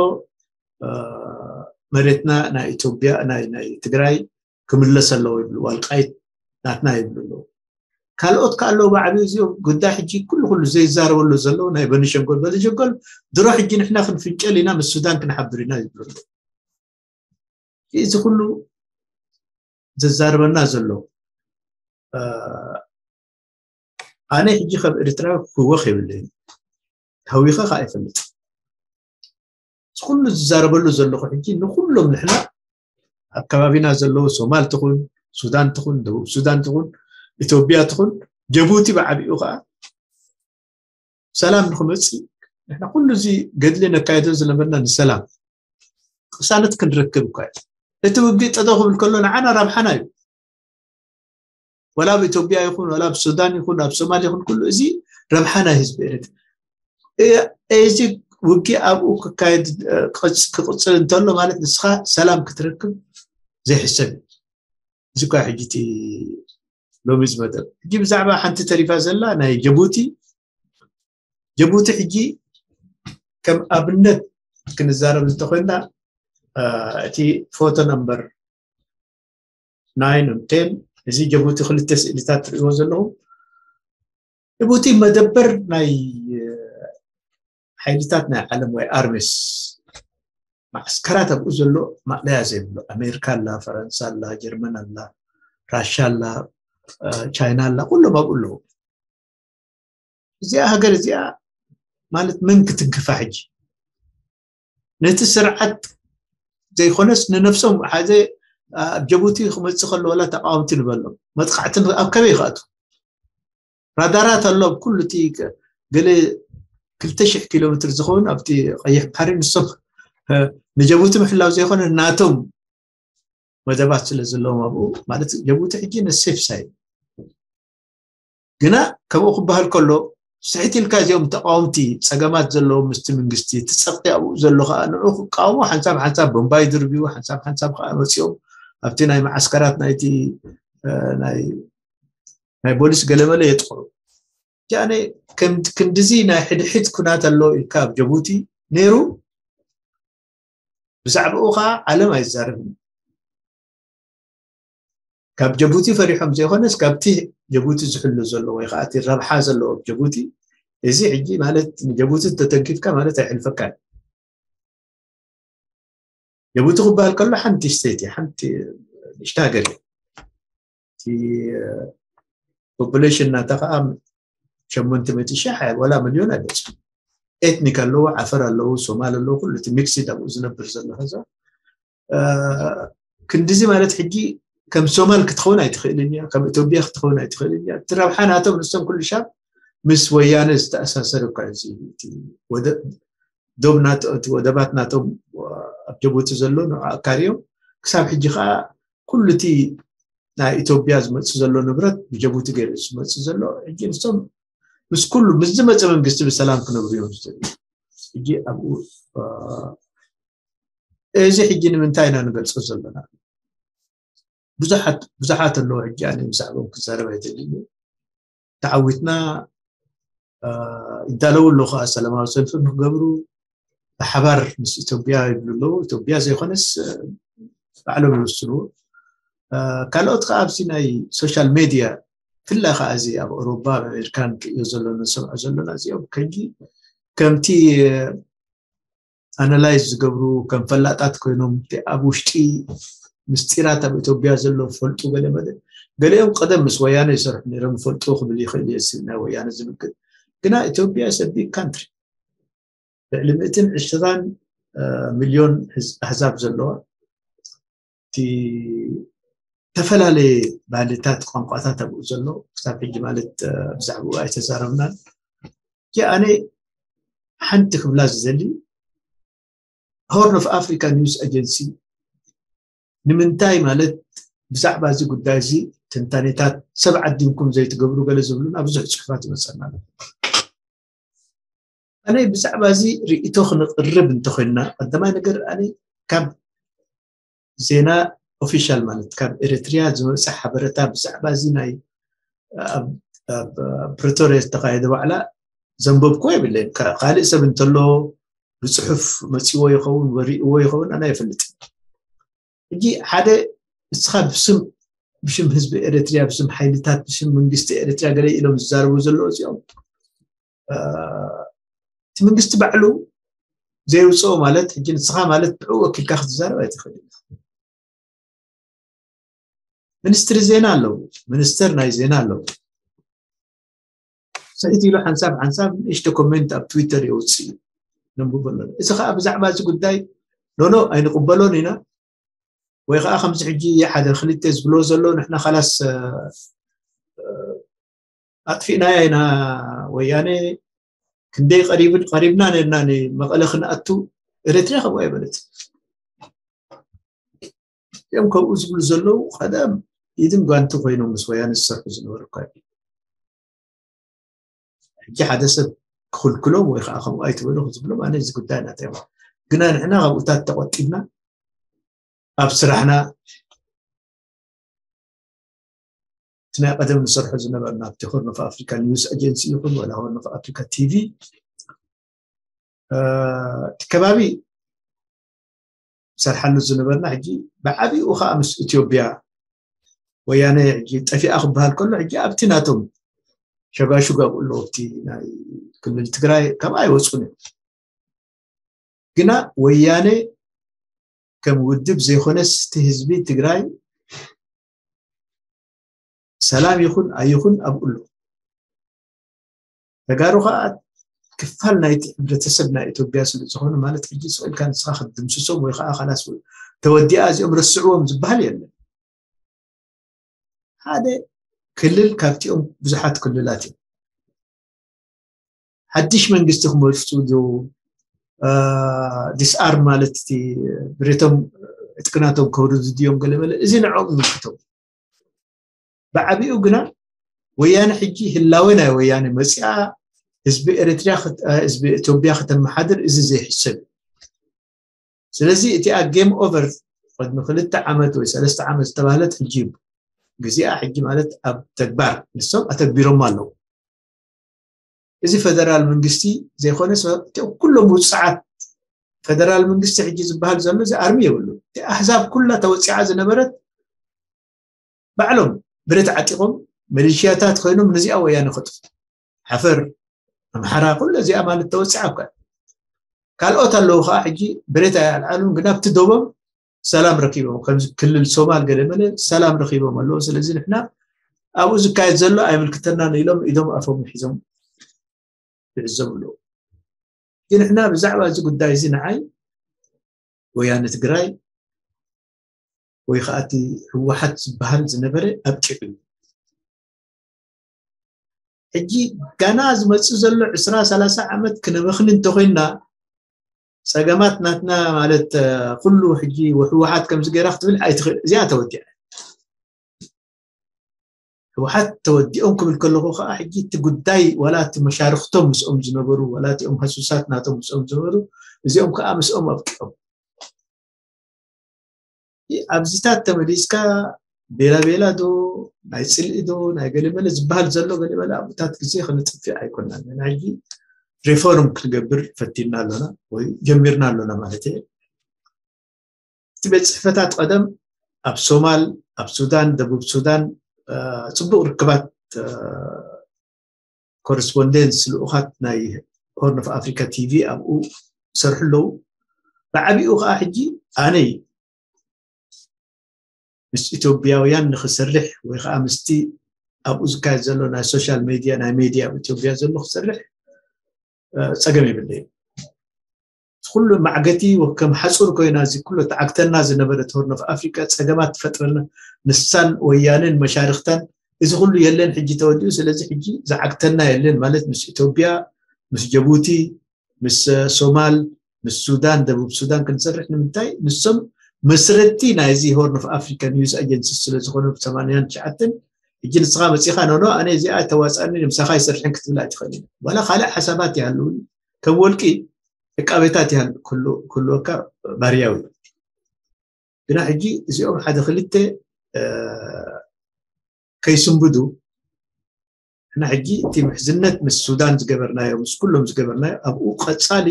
መሬትና ናይ ኢትዮጵያ ናይ ናይ ትግራይ ክምለስ ኣለዎ ይብሉ። ዋልቃይት ናትና ይብሉ ኣለዉ። ካልኦት ከ ኣለዉ ብዓብዩ እዚኦም ጉዳይ ሕጂ ኩሉ ኩሉ ዘይዛረበሉ ዘለዉ ናይ በንሸንጎል በንሸንጎል ድሮ ሕጂ ንሕና ክንፍንጨል ኢና ምስ ሱዳን ክንሓብር ኢና ይብሉ ኣለዉ። እዚ ኩሉ ዘዛርበና ዘሎ ኣነ ሕጂ ከም ኤርትራዊ ክህወኽ የብለይን። ተህዊኸ ከዓ ይፈልጥ። እዚ ኩሉ ዝዛረበሉ ዘለኹ ሕጂ ንኩሎም ንሕና ኣብ ከባቢና ዘለዉ ሶማል ትኹን ሱዳን ትኹን ደቡብ ሱዳን ትኹን ኢትዮጵያ ትኹን ጀቡቲ ብዓቢኡ ከዓ ሰላም ንክመፅእ ንሕና ኩሉ እዚ ገድሊ ነካየዶ ዝነበርና ንሰላም ቅሳነት ክንረክብ እኳ እዩ። እቲ ውግእ ጠጠው ክብል ከሎ ንዓና ረብሓና እዩ። ወላ ኣብ ኢትዮጵያ ይኹን ወላ ኣብ ሱዳን ይኹን ኣብ ሶማል ይኹን ኩሉ እዚ ረብሓ ናይ ህዝቢ ኤርትራ እዚ ውግእ ኣብኡ ክካየድ ክቕፅል እንተሎ ማለት ንስኻ ሰላም ክትረክብ ዘይሕሰብ እዩ። እዚ እኳ ሕጂ እቲ ሎሚ ዝመደብ ሕጂ ብዛዕባ ሓንቲ ተሪፋ ዘላ ናይ ጀቡቲ ጀቡቲ ሕጂ ከም ኣብነት ክንዛረብ እንተኮይና እቲ ፎቶ ነምበር ናይን ቴን እዚ ጀቡቲ ክልተ ስእሊታት ትሪእዎ ዘለኹም ጅቡቲ መደበር ናይ ሓይልታት ናይ ዓለም ወይ ኣርሜስ ማዕስከራት ኣብኡ ዘሎ ማእለያ ዘይብሉ ኣሜሪካ ኣላ ፈረንሳ ኣላ ጀርመን ኣላ ራሻ ኣላ ቻይና ኣላ ኩሎም ኣብኡ ኣለዉ። እዚኣ ሃገር እዚኣ ማለት መን ክትንክፋ ሕጂ ነቲ ስርዓት ዘይኮነስ ንነፍሶም ሓደ ኣብ ጀቡቲ ክመፅእ ከሎ ዋላ ተቃወምቲ ንበሎም መጥቃዕቲ ኣብ ከበይ ይክኣቱ ራዳራት ኣሎ ኣብ ኩሉ እቲ ገለ ክልተ ሽሕ ኪሎ ሜትር ዝኸውን ኣብቲ ቀይሕ ባሕሪ ንሶም ንጀቡቲ ምሕላው ዘይኮነ ናቶም መደባት ስለ ዘለዎም ኣብኡ ማለት ጀቡቲ ሕጂ ነሴፍ ሳይ ግና ከምኡ ክበሃል ከሎ ስሕት ኢልካ እዚኦም ተቃወምቲ ፀገማት ዘለዎም ምስቲ መንግስቲ እቲ ፀቕጢ ኣብኡ ዘሎ ከዓ ንዑ ክቃወሙ ሓንሳብ ሓንሳብ ቦምባ ይድርብዩ ሓንሳብ ሓንሳብ ከዓ መፂኦም ኣብቲ ናይ መዓስከራት ናይቲ ናይ ቦሊስ ገለመለ የጥቕዑ ጃነ ክንድዚ ናይ ሕድሕድ ኩናት ኣሎ ኢልካ ኣብ ጀቡቲ ነይሩ ብዛዕባኡ ከዓ ዓለም ኣይዛረብን ካብ ጀቡቲ ፈሪሖም ዘይኮነስ ካብቲ ጀቡቲ ዝሕሉ ዘሎ ወይ ከዓ እቲ ረብሓ ዘለዎ ጀቡቲ እዚ ሕጂ ማለት ንጀቡቲ ተተንኪፍካ ማለት ኣይሕልፈካን ጀቡቲ ክበሃል ከሎ ሓንቲ ስቴት ሓንቲ ንሽተ ሃገር እዩ ፖፑሌሽን ናታ ከዓ ሸሞንተ ሚእቲ ሺሕ ወላ ሚልዮን ኣይበፅሑ ኤትኒክ ኣለዎ ዓፈር ኣለዉ ሶማል ኣለዉ ኩሉ እቲ ሚክስድ ኣብኡ ዝነብር ዘሎ ከዛ ክንድዚ ማለት ሕጂ ከም ሶማል ክትኸውን ኣይትኽእልን እያ ከም ኢትዮጵያ ክትኸውን ኣይትኽእልን እያ እቲ ረብሓ ናቶም ንሶም ኩሉ ሻብ ምስ ወያነ ዝተኣሳሰር እኳ እዚ ዶብ ወደባት ናቶም ኣብ ጀቡቲ ዘሎ ንዓካርዮም ክሳብ ሕጂ ከዓ ኩሉ እቲ ናይ ኢትዮጵያ ዝመፅእ ዘሎ ንብረት ብጀቡቲ ገይሩ ዝመፅእ ዘሎ ሕጂ ንሶም ምስ ኩሉ ምስ ዝመፀ መንግስቲ ብሰላም ክነብሩ እዮም ዝደልዩ ሕጂ ኣብኡ እዚ ሕጂ ንምንታይ ኢና ንገልፆ ዘለና ብዙሓት ኣለዉ ሕጂ ኣነ ብዛዕባኦም ክዛረብ ኣይደልን ተዓዊትና ይዳለዉ ኣለዉ ከዓ ሰላማዊ ሰልፊ ንክገብሩ ብሓባር ምስ ኢትዮጵያ ይብሉ ኣለዉ ኢትዮጵያ ዘይኮነስ ባዕሎም ይወስንዎ ካልኦት ከዓ ኣብዚ ናይ ሶሻል ሜድያ ብፍላይ ከዓ እዚ ኣብ ኣውሮፓ ኣብ ኣሜሪካ ንርእዮ ዘለና ንሰምዖ ዘለና እዚኦም ከጂ ከምቲ ኣናላይዝ ዝገብሩ ከም ፈላጣት ኮይኖም እቲ ኣብ ውሽጢ ምስጢራት ኣብ ኢትዮጵያ ዘሎ ፈልጡ ገለ መለ ገሊኦም ቀደም ምስ ወያነ ይሰርሑ ነይሮም ይፈልጡ ክብል ይኽእል እየ እዚ ናይ ወያነ ዝምግብ ግና ኢትዮጵያ is a big country ልዕሊ ሚእትን ዕስራን ሚልዮን ኣህዛብ ዘለዋ እቲ ዝተፈላለየ ባህልታት ቋንቋታት ኣብኡ ዘሎ ክሳብ ሕጂ ማለት ብዛዕባኡ ኣይተዛረብናን እ ኣነ ሓንቲ ክብላ ዝደሊ Horn of Africa News Agency ንምንታይ ማለት ብዛዕባ እዚ ጉዳይ እዚ ትንታኔታት ሰብ ዓዲምኩም ዘይትገብሩ ገለ ዝብሉና ብዙሕ ፅሑፋት ይመፀና ኣሎ ኣነ ብዛዕባ እዚ ርእቶ ክንቅርብ እንተኮይንና ቀዳማይ ነገር ኣነ ካብ ዜና ኦፊሻል ማለት ካብ ኤርትሪያ ዝመፀ ሓበረታ ብዛዕባ እዚ ናይ ኣብ ፕሪቶሪያ ዝተካየደ ባዕላ ዘንበብኩ የብለይን ካልእ ሰብ እንተሎ ብፅሑፍ መፅዎ ይኸውን ወሪእዎ ይኸውን ኣነ ይፈልጥ ሕጂ ሓደ እስኻ ብስም ብሽም ህዝቢ ኤርትሪያ ብስም ሓይልታት ብሽም መንግስቲ ኤርትሪያ ገለ ኢሎም ዝዛረቡ ዘለዉ እዚኦም እቲ መንግስቲ ባዕሉ ዘይውፅኦ ማለት ሕጂ ንስኻ ማለት ብዕኡ ወኪልካ ክትዛረብ ኣይትኽእል ሚኒስትሪ ዜና ኣለዉ ሚኒስተር ናይ ዜና ኣለዉ ስሒት ኢሉ ሓንሳብ ሓንሳብ ንእሽተ ኮሜንት ኣብ ትዊተር የውፅእ እዩ ነንብቦ ኣለና እዚ ከዓ ብዛዕባ እዚ ጉዳይ ኖኖ ኣይንቅበሎን ኢና ወይ ከዓ ከምዚ ሕጂ ሓደ ክልተ ዝብሎ ዘሎ ንሕና ካላስ ኣጥፊእናያ ኢና ወያነ ክንደይ ቀሪብን ቀሪብና ነርና ንመቐለ ክንኣቱ ኤረትርያ ከምኡ ኣይበለት እዮም ከምኡ ዝብሉ ዘለዉ ቀደም ኢድን ጓንቲ ኮይኖም ምስ ወያነ ዝሰርሑ ዝነበሩ እኳ ሕጂ ሓደ ሰብ ክኽልክሎም ወይ ከዓ ከምኡ ኣይትበሉ ዝብሎም ኣነ እዚ ጉዳይ ናተዮም ግና ንሕና ካብኡታት ተቆጢብና ኣብ ስራሕና እቲ ናይ ቀደም ንሰርሖ ዝነበርና ኣብቲ ሆርን ኦፍ ኣፍሪካ ኒውስ ኣጀንሲ ይኹን ወላ ሆርን ኦፍ ኣፍሪካ ቲቪ እቲ ከባቢ ሰርሓሉ ዝነበርና ሕጂ ብዓብኡ ከዓ ምስ ኢትዮጵያ ወያነ ሕጂ ጠፊኣ ክበሃል ከሎ ሕጂ ኣብቲ ናቶም ሸጋሹግ ኣብኡ ኣለዎ ኣብቲ ናይ ክልል ትግራይ ካብኣ ኣይወፁን እዮም ግና ወያነ ከም ውድብ ዘይኮነስ እቲ ህዝቢ ትግራይ ሰላም ይኹን ኣይኹን ኣብኡ ኣሎ ተጋሩ ከዓ ክፋል ናይቲ ሕብረተሰብ ናይ ኢትዮጵያ ስለ ዝኾኑ ማለት ሕጂ ስቕ ኢልካ ንስኻ ክትድምስሶም ወይ ከዓ ካላስ ተወዲኣ እዚኦም ረስዕዎም ዝበሃል የለን ሓደ ክልል ካብቲኦም ብዙሓት ክልላት እዮም ሓድሽ መንግስቲ ክመፁ ዶ ዲስኣርም ማለት እቲ ብረቶም ዕጥቅናቶም ከውርዱ ድዮም ገለመለ እዚ ንዕኦም ይምልክቶም ብዓቢኡ ግና ወያነ ሕጂ ህላወ ናይ ወያነ መፂኣ ህዝቢ ኤርትርያ ህዝቢ ኢትዮጵያ ከተመሓድር እዚ ዘይሕሰብ እዩ ስለዚ እቲኣ ጌም ኦቨር ቅድሚ ክልተ ዓመት ወይ ሰለስተ ዓመት ዝተባህለት ሕጂ እዩ ግዜኣ ሕጂ ማለት ኣብ ተግባር ንሶም ኣተግቢሮም ኣለዉ እዚ ፈደራል መንግስቲ ዘይኮነ እቲኦም ኩሎም ውፅዓት ፈደራል መንግስቲ ሕጂ ዝበሃል ዘሎ እዚ ኣርሚ የብሉ እቲ ኣህዛብ ኩላ ተወፂዓ ዝነበረት ባዕሎም ብረት ዓጢቆም መሌሽያታት ኮይኖም ነዚኣ ወያነ ከጥፉ ዓፈር ኣምሓራ ኩሉ እዚኣ ማለት ተወፂዓ እኳ ካልኦት ኣለዉ ከዓ ሕጂ ብረት ኣይኣልዓሉን ግን ኣብቲ ደቦም ሰላም ረኪቦም ከምዚ ክልል ሶማል ገለ መለ ሰላም ረኪቦም ኣለዉ ስለዚ ንሕና ኣብኡ ዝካየድ ዘሎ ኣይምልክተናን ኢሎም ኢዶም ኣፎም ሒዞም ይዕዘቡ ኣለዉ ግን ንሕና ብዛዕባ እዚ ጉዳይ እዚ ንዓይ ወያነ ትግራይ ወይ ከዓ እቲ ህወሓት ዝበሃል ዝነበረ ኣብቂዑ እዩ ሕጂ ጋና ዝመፅእ ዘሎ ዕስራ ሰላሳ ዓመት ክነበኽኒ እንተኮይንና ፀገማት ናትና ማለት ኩሉ ሕጂ ህወሓት ከምዚ ገይራ ክትብል ኣይትኽእል እዚኣ ተወዲኣ ህወሓት ተወዲኦም ክብል ከለኹ ከዓ ሕጂ እቲ ጉዳይ ዋላ እቲ መሻርክቶም ምስኦም ዝነበሩ ዋላ እቲኦም ሃሱሳት ናቶም ምስኦም ዝነበሩ እዚኦም ከዓ ምስኦም ኣብቂዖም ኣብዚታት ተመሊስካ ቤላቤላ ዶ ናይ ፅልኢ ዶ ናይ ገለመለ ዝበሃል ዘሎ ገለመለ ኣብታት ግዜ ክንጥፍእ ኣይኮናን ንሕና ሕጂ ሪፎርም ክንገብር ፈቲና ኣሎና ወይ ጀሚርና ኣሎና ማለት እየ እቲ ቤት ፅሕፈታት ቀደም ኣብ ሶማል ኣብ ሱዳን ደቡብ ሱዳን ፅቡቅ ርክባት ኮረስፖንደንስ ልኡኻት ናይ ሆርን ኦፍ ኣፍሪካ ቲቪ ኣብኡ ይሰርሑ ኣለዉ። ብዓቢኡ ከዓ ሕጂ ኣነይ ምስ ኢትዮጵያውያን ንክሰርሕ ወይ ከዓ ምስቲ ኣብኡ ዝካየድ ዘሎ ናይ ሶሻል ሜድያ ናይ ሜድያ ኣብ ኢትዮጵያ ዘሎ ክሰርሕ ፀገም የብለይ። ኩሉ ማዕገቲ ከም ሓፁር ኮይና እዚ ኩሉ ተዓግተና ዝነበረት ሆርን ኦፍ ኣፍሪካ ፀገማት ትፈጥረልና። ንሳን ወያንን መሻርክታን እዚ ኩሉ የለን ሕጂ ተወዲኡ። ስለዚ ሕጂ ዝዓግተና የለን ማለት ምስ ኢትዮጵያ፣ ምስ ጀቡቲ፣ ምስ ሶማል፣ ምስ ሱዳን፣ ደቡብ ሱዳን ክንሰርሕ ንምንታይ? ንሶም መስረቲ ናይዚ ሆርን ኦፍ ኣፍሪካ ኒውስ ኣጀንሲ ስለዝኮኑ ብ ሰማንያን ትሽዓተን ሕጂ ንስኻ መፂኻ ኖኖ ኣነ እዚኣ ተዋፃኒ ንምሳኻ ይሰርሕን ክትብል ኣይትኽእል። ዋላ ካልእ ሓሳባት ይሃልውን ከም ወልቂ ዕቃቤታት ይሃሉ ክህልወካ ባርያዊ። ግና ሕጂ እዚኦም ሓደ ክልተ ከይስንብዱ እና ሕጂ እቲ ምሕዝነት ምስ ሱዳን ዝገበርናዮ ምስ ኩሎም ዝገበርናዮ ኣብኡ ቀፃሊ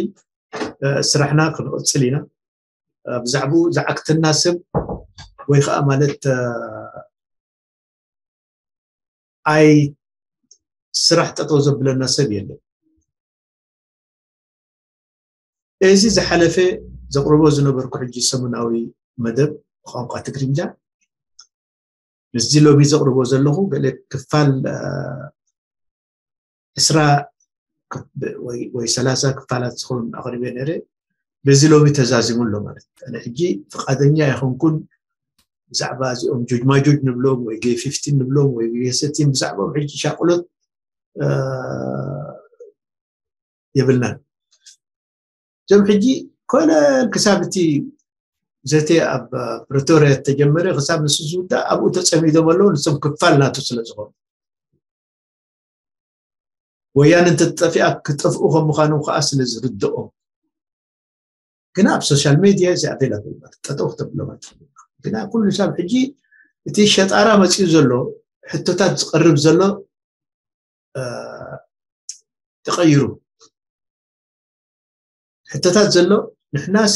ስራሕና ክንቕፅል ኢና። ብዛዕባኡ ዝዓግተና ሰብ ወይ ከዓ ማለት ኣይ ስራሕ ጠጠው ዘብለና ሰብ የለን። እዚ ዝሓለፈ ዘቕርቦ ዝነበርኩ ሕጂ ሰሙናዊ መደብ ቋንቋ ትግርኛ ምስዚ ሎሚ ዘቕርቦ ዘለኹ ገለ ክፋል ዕስራ ወይ ሰላሳ ክፋላት ዝኸውን ኣቕሪበ ነረ። በዚ ሎሚ ተዛዚሙ ኣሎ ማለት ኣነ ሕጂ ፍቓደኛ ኣይኮንኩን። ብዛዕባ እዚኦም ጆጅማጆጅ ንብሎም ወይ ጌ ፊፍቲን ንብሎም ወይ ጌ ሰቲን ብዛዕባኦም ሕጂ ሻቅሎት የብልናን። እዞም ሕጂ ኮነ ክሳብ እቲ ዘተ ኣብ ፕሪቶርያ ተጀመረ ክሳብ ንሱ ዝውዳእ ኣብኡ ተፀሚዶም ኣለዉ። ንሶም ክፋል ናቱ ስለ ዝኾኑ ወያነ እንተጠፊኣ ክጠፍኡ ከም ምዃኖም ከዓ ስለ ዝርድኦም ግና ኣብ ሶሻል ሜድያ እዚ ኣቬላብል ማለት ጠጠው ክተብሎም ኣይትኽእልን። ግና ኩሉ ሳብ ሕጂ እቲ ሸጣራ መፂኡ ዘሎ ሕቶታት ዝቐርብ ዘሎ ተቐይሩ ሕቶታት ዘሎ ንሕናሲ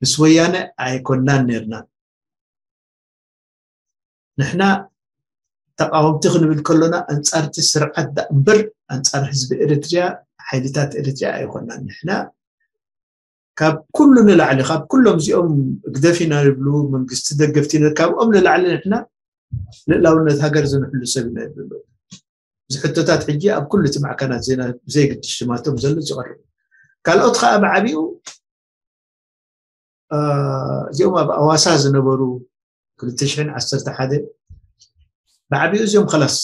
ምስ ወያነ ኣይኮናን ነርና። ንሕና ተቃወምቲ ክንብል ከሎና ኣንጻርቲ ስርዓት ዳእምበር ኣንጻር ህዝቢ ኤርትርያ ሓይልታት ኤርትርያ ኣይኮናን። ንሕና ካብ ኩሉ ንላዕሊ ካብ ኩሎም እዚኦም ግደፊና ይብሉ መንግስቲ ደገፍቲ ነ- ካብኦም ንላዕሊ ንሕና ልእላውነት ሃገር ዝንሕሉ ሰብ ኢና ይብሉ ኣለዉ። እዚ ሕቶታት ሕጂ ኣብ ኩሉ እቲ ማዕከናት ዜና ብዘይግድሽ ሽማቶም ዘሎ ዝቐርብ ካልኦት ከዓ ብዓቢኡ እዚኦም ኣብ ኣዋሳ ዝነበሩ ክልተ ሽሕን ዓሰርተ ሓደ ብዓቢኡ እዚኦም ከላስ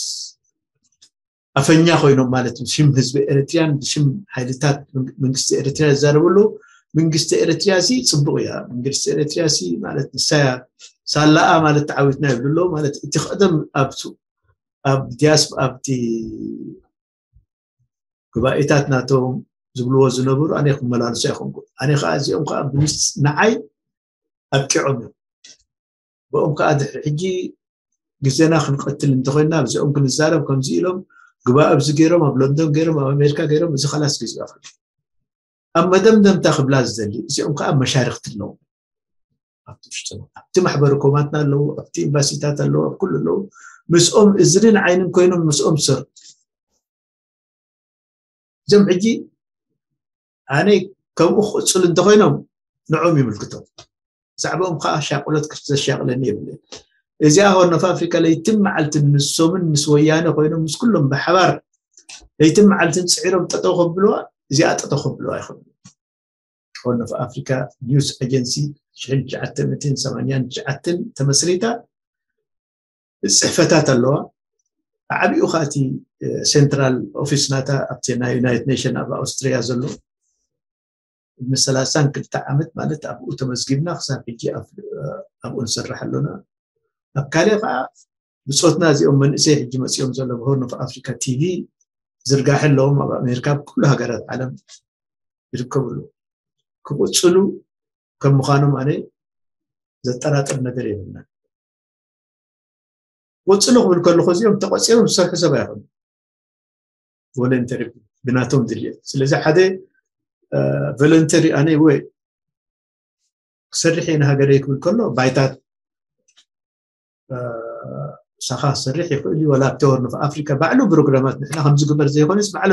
ኣፈኛ ኮይኖም ማለት ሽም ህዝቢ ኤርትርያን ብሽም ሓይልታት መንግስቲ ኤርትርያ ዝዛረቡ ኣለዉ። መንግስቲ ኤርትርያ ሲ ፅቡቅ እያ መንግስቲ ኤርትርያ ሲ ማለት ንሳያ ሳላኣ ማለት ተዓዊትና ይብሉ ኣለዉ ማለት እቲ ቀደም ኣብቱ ኣብ ዲያስ ኣብቲ ጉባኤታት ናቶም ዝብልዎ ዝነበሩ ኣነ ክመላልሶ ኣይኮንኩ ኣነ ከዓ እዚኦም ከዓ ብንስ ንዓይ ኣብቂዖም እዮም ብኦም ከዓ ድሕሪ ሕጂ ግዜና ክንቀትል እንተኮይና ብዚኦም ክንዛረብ ከምዚ ኢሎም ግባእ ኣብዚ ገይሮም ኣብ ለንዶን ገይሮም ኣብ ኣሜሪካ ገይሮም እዚ ከላስ ግዜ ኣብ መደምደምታ ክብላ ዝደሊ እዚኦም ከዓ መሻርክቲ ኣለዎም ኣብቲ ውሽጢ ኣብቲ ማሕበረ ኮማትና ኣለዉ ኣብቲ ኤምባሲታት ኣለዉ ኣብ ኩሉ ኣለዉ ምስኦም እዝንን ዓይንን ኮይኖም ምስኦም ዝሰርሑ እዞም ሕጂ ኣነ ከምኡ ክቅፅሉ እንተኮይኖም ንዕኦም ይምልክቶም ብዛዕባኦም ከዓ ሻቅሎት ዘሻቅለኒ የብለ እዚኣ ሆርን ኦፍ ኣፍሪካ ለይትን መዓልትን ንሶምን ምስ ወያነ ኮይኖም ምስ ኩሎም ብሓባር ለይትን መዓልትን ፅዒሮም ጠጠው ከብልዋ እዚኣ ጠጠው ከብልዋ ይኽእሉ ሆርን ኦፍ ኣፍሪካ ኒውስ ኣጀንሲ ሽሕን ትሽዓተ ሚእትን ሰማንያን ትሽዓተን ተመስሪታ ፅሕፈታት ኣለዋ ብዓቢኡ ከዓ እቲ ሴንትራል ኦፊስ ናታ ኣብቲ ናይ ዩናይትድ ኔሽን ኣብ ኣውስትሪያ ዘሎ ቅድሚ ሰላሳን ክልተ ዓመት ማለት ኣብኡ ተመዝጊብና ክሳብ ሕጂ ኣብኡ ንሰርሕ ኣለና ኣብ ካልእ ከዓ ብፆትና እዚኦም መንእሰይ ሕጂ መፂኦም ዘሎ ብሆርን ኦፍ ኣፍሪካ ቲቪ ዝርጋሐ ኣለዎም ኣብ ኣሜሪካ ብኩሉ ሃገራት ዓለም ይርከቡ ኣለዉ ክቕፅሉ ከም ምዃኖም ኣነ ዘጠራጥር ነገር የብልና ወፅሎ ክብል ከለኩ እዚኦም ተቆፂሮም ዝሰርሑ ሰብ ኣይኮኑ ቮለንተሪ ብናቶም ድልየት ስለዚ ሓደ ቮለንተሪ ኣነ ወይ ክሰርሕ እየ ንሃገረይ ክብል ከሎ ባይታት ሳኻ ሰርሕ ይኽእል እዩ፣ ወላ ኣብቲ ሆርን ኦፍ ኣፍሪካ ባዕሉ ፕሮግራማት፣ ንሕና ከምዚ ግበር ዘይኮነስ ባዕሉ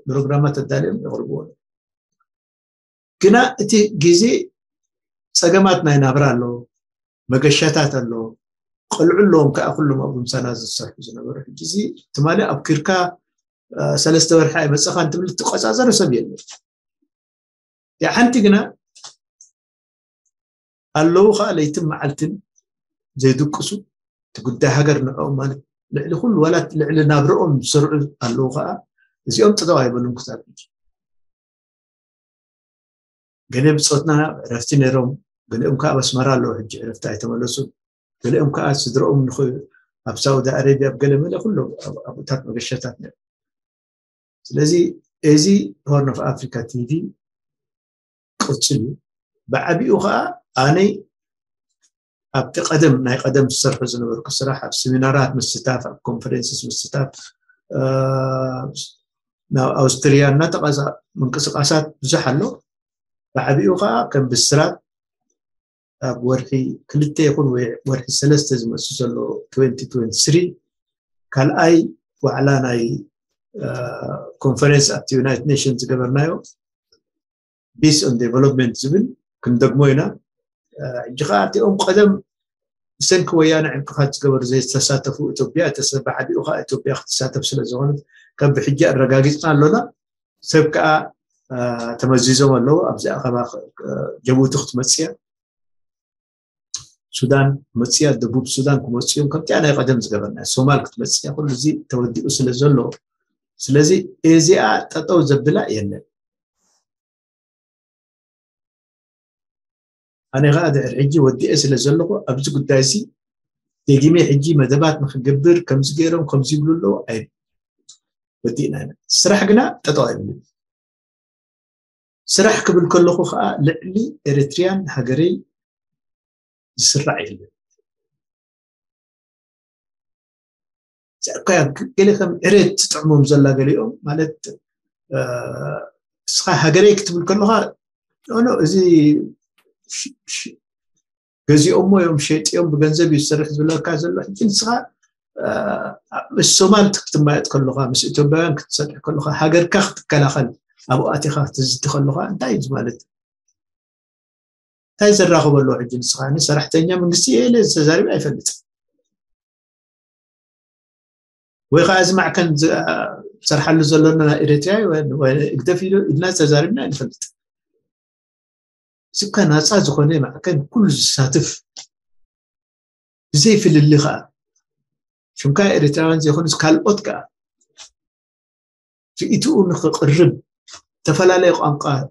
ፕሮግራማት ኣዳልዮም የቕርብዎ። ግና እቲ ግዜ ጸገማት ናይ ናብራ ኣሎ፣ መገሻታት ኣሎ፣ ቆልዑ ኣለዎም ከዓ ኩሎም ኣብኡ ምሳና ዝሰርሑ ዝነበሩ። ሕጂ እዚ ትማሊ ኣብ ኪርካ ሰለስተ ወርሒ ኣይመፀኻን ትብል ትቆፃፀሩ ሰብ የለን። ያ ሓንቲ ግና ኣለዉ ከዓ ለይትን መዓልትን ዘይድቅሱ፣ እቲ ጉዳይ ሃገር ንዕኦም ማለት ልዕሊ ኩሉ ዋላ ልዕሊ ናብረኦም ዝሰርዑ ኣለዉ ከዓ። እዚኦም ጠጠው ኣይበሉን ክሳብ ሕጂ። ገለ ብፆትና ዕረፍቲ ነይሮም፣ ገሊኦም ከዓ ኣብ ኣስመራ ኣለዉ ሕጂ ዕረፍቲ ኣይተመለሱን። ገሊኦም ከዓ ስድረኦም ንኽ ኣብ ሳውዲ ኣረቢያ ኣብ ገለ መለ ኩሎም ኣብኡታት መገሻታት ነይሩ። ስለዚ እዚ ሆርን ኦፍ ኣፍሪካ ቲቪ ቅፅል እዩ። ብዓቢኡ ከዓ ኣነ ኣብቲ ቀደም ናይ ቀደም ዝሰርሑ ዝነበርኩ ስራሕ ኣብ ሰሚናራት ምስታፍ ኣብ ኮንፈረንስስ ምስታፍ ናብ ኣውስትርያ እናተቐዛ ምንቅስቃሳት ብዙሕ ኣሎ። ብዓቢኡ ከዓ ከም ብስራት ኣብ ወርሒ ክልተ ይኹን ወይ ወርሒ ሰለስተ ዝመፅእ ዘሎ ካልኣይ ዋዕላ ናይ ኮንፈረንስ ኣብቲ ዩናይትድ ኔሽንስ ዝገበርናዮ ቢስ ን ዴቨሎፕመንት ዝብል ክንደግሞ ኢና። ሕጂ ከዓ እቲኦም ቀደም ብሰንኪ ወያነ ዕንቅፋት ዝገበሩ ዘይተሳተፉ ኢትዮጵያ ብዓቢኡ ከዓ ኢትዮጵያ ክትሳተፍ ስለዝኾነት ከም ብሕጂ ኣረጋጊፅና ኣሎና። ሰብ ከዓ ተመዚዞም ኣለዉ። ኣብዚ ኣኸባ ጀቡቲ ክትመፅያ፣ ሱዳን ክትመፅያ፣ ደቡብ ሱዳን ክመፅዮም ከምቲያ ናይ ቀደም ዝገበርና ሶማል ክትመፅያ ኩሉ እዚ ተወዲኡ ስለ ዘሎ፣ ስለዚ እዚኣ ጠጠው ዘብላ የለን። ኣነ ከዓ ድሕር ሕጂ ወዲኤ ስለ ዘለኹ ኣብዚ ጉዳይ እዚ ደጊሜ ሕጂ መደባት ንክገብር ከምዚ ገይሮም ከምዚ ይብሉ ኣለዉ ኣይ ወዲእና ኢና። ስራሕ ግና ጠጠው ኣይብልን። ስራሕ ክብል ከለኹ ከዓ ልዕሊ ኤሪትሪያን ሃገረይ ዝስራዕ የለን። እኮ ገለ ከም ዕሬት ትጥዕሞም ዘላ ገሊኦም ማለት እስኻ ሃገረይ ክትብል ከለኻ ኖ እዚ ገዚኦሞ እዮም ሸጢኦም ብገንዘብ እዩ ዝሰርሕ ዝብለካ ዘሎ። ሕጂ ንስኻ ምስ ሶማል ክትማየጥ ከለኻ ምስ ኢትዮጵያውያን ክትሰርሕ ከለኻ ሃገርካ ክትከላኸል ኣብኡ ኣቲኻ ክትዝቲ ከለኻ እንታይ እዩ ማለት እንታይ ዘራኽበ ኣለዎ? ሕጂ ንስኻ ሰራሕተኛ መንግስቲ እየ ኢለ ተዛሪበ ኣይፈልጥን። ወይ ከዓ እዚ ማዕከን ዝሰርሓሉ ዘሎና ኤሪትሪያ ህግደፍ ኢሉ ኢልና ተዛሪብና ኣይንፈልጥ። እዚ እኳ ናፃ ዝኾነ ማዕከን ኩሉ ዝሳትፍ ብዘይ ፍልሊ ከዓ ሽምካ ኤሪትራውያን ዘይኮኑስ ካልኦት ከዓ ርእይትኡ ንክቕርብ ዝተፈላለየ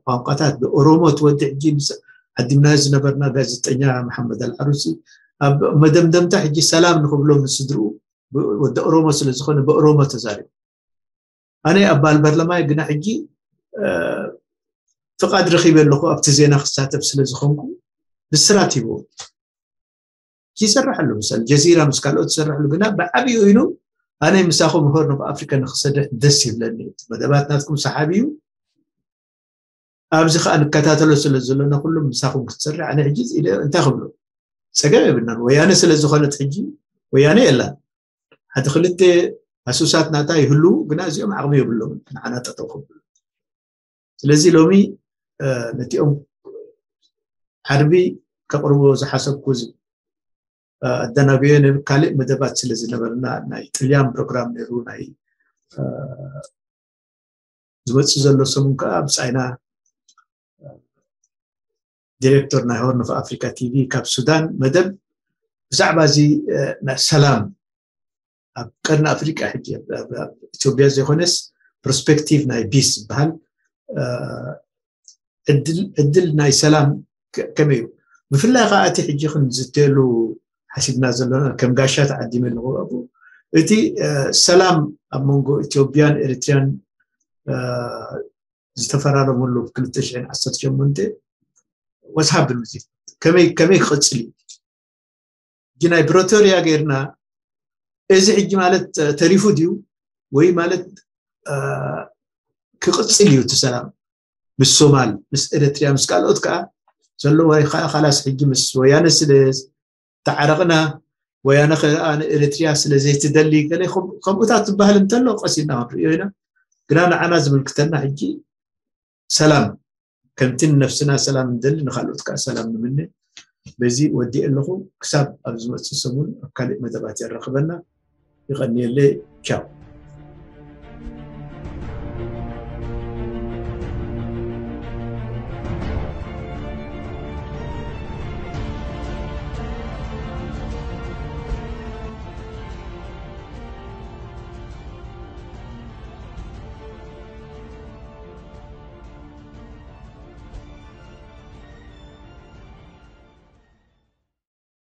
ቋንቋታት ብኦሮሞ ትወዲ ሕጂ ዓዲምናዮ ዝነበርና ጋዜጠኛ መሓመድ ኣልዓሩሲ ኣብ መደምደምታ ሕጂ ሰላም ንክብሎ ምስድርኡ ወዲ ኦሮሞ ስለዝኾነ ብኦሮሞ ተዛሪቡ። ኣነ ኣባል ፓርላማ ግና ሕጂ ፍቃድ ረኺበ ኣለኹ ኣብቲ ዜና ክሳተፍ ስለዝኾንኩ ብስራት ሂቡ ይሰርሕ ኣሎ። ምሳሌ ጀዚራ ምስ ካልኦት ይሰርሕ ኣሎ። ግና ብዓብዩ ኢሉ ኣነ ምሳኹም ሆርን ኦፍ ኣፍሪካ ንክሰርሕ ደስ ይብለኒ። መደባት ናትኩም ሰሓቢ እዩ። ኣብዚ ከዓ ንከታተሎ ስለ ዘለና ኩሉ ምሳኹም ክትሰርሕ ኣነ ሕጂ ኢለ እንታይ ክብሎ ፀገም የብልናን። ወያነ ስለ ዝኾነት ሕጂ ወያነ የላን። ሓደ ክልተ ሃሱሳት ናታ ይህልዉ፣ ግና እዚኦም ዓቕሚ የብሎም ንዓና ጠጠው ክብሉ። ስለዚ ሎሚ ነቲኦም ዓርቢ ከቕርቦ ዝሓሰብኩ ኣደናብዮ ነብ ካልእ መደባት ስለ ዝነበርና ናይ ጥልያን ፕሮግራም ነይሩ ናይ ዝመፅእ ዘሎ ሰሙን ከዓ ብፃይና ዲሬክተር ናይ ሆርን ኦፍ ኣፍሪካ ቲቪ ካብ ሱዳን መደብ ብዛዕባ እዚ ናይ ሰላም ኣብ ቀርኒ ኣፍሪቃ ሕጂ ኢትዮጵያ ዘይኮነስ ፕሮስፔክቲቭ ናይ ቢስ ዝበሃል ዕድል ናይ ሰላም ከመይ እዩ? ብፍላይ ከዓ እቲ ሕጂ ክንዝተየሉ ሓሲብና ዘለና ከም ጋሻ ተዓዲመ ኣለኹ ኣብኡ እቲ ሰላም ኣብ መንጎ ኢትዮጵያን ኤሪትሪያን ዝተፈራረሙሉ ብ ክልተ ሽሕን ዓሰርተ ሸሞንተ ወስሃብን እዚ ከመይ ከመይ ክቕፅል እዩ? ሕጂ ናይ ፕሪቶርያ ገይርና እዚ ሕጂ ማለት ተሪፉ ድዩ ወይ ማለት ክቕፅል እዩ እቲ ሰላም ምስ ሶማል ምስ ኤሪትሪያ ምስ ካልኦት ከዓ ዘሎ ወይ ከዓ ካላስ ሕጂ ምስ ወያነ ስለ ተዓረቕና ወያነ ከኣ ንኤርትርያ ስለ ዘይትደሊ ገለ ከም- ከምኡታት ዝበሃል እንተሎ ቀስ ኢልና ክንርእዮ ኢና። ግና ንዓና ዝምልክተና ሕጂ ሰላም፣ ከምቲ ንነፍስና ሰላም ንደሊ ንካልኦት ከዓ ሰላም ንምነ። በዚ ወዲእ ኣለኹ። ክሳብ ኣብ ዝመፅእ ሰሙን ኣብ ካልእ መደባት የራኽበና። ይቐንየለይ። ቻው።